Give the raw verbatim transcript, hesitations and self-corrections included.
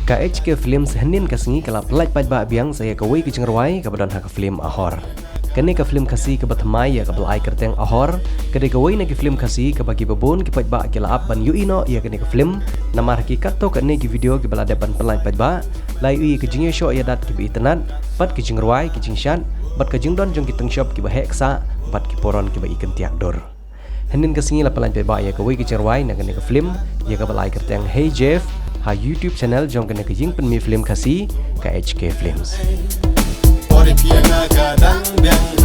Ka H K Films hynnin ka sngi ka la pynlait paidbah biang sa ïa kawei ka jingrwai kaba don ha ka film Ahor. Kane ka film Khasi kaba thymmai ïa kaba la ai kyrteng Ahor, ka dei kawei na ki film Khasi kaba kiba bun ki paidbah ki la ap ban ïohi noh ïa kane ka film, namar ha ki katto katne ki video kiba la dep ban pynlait paidbah, la ïohi ïa ka jingïashoh ïadat kiba itynnad, bad ka jingrwai, ka jingshad, bad ka jingdon jong ki tyngshop kiba heh ksah, bad ki paron kiba i kyntiak dur. Hynnin ka sngi la pynlait paidbah ïa kawei ka jingrwai na kane ka film, ïa kaba la ai kyrteng Hey Jeff, ha YouTube channel jong kane ka ïingpynmih film Khasi, ka H K Films. Por ïa nga ka dang biang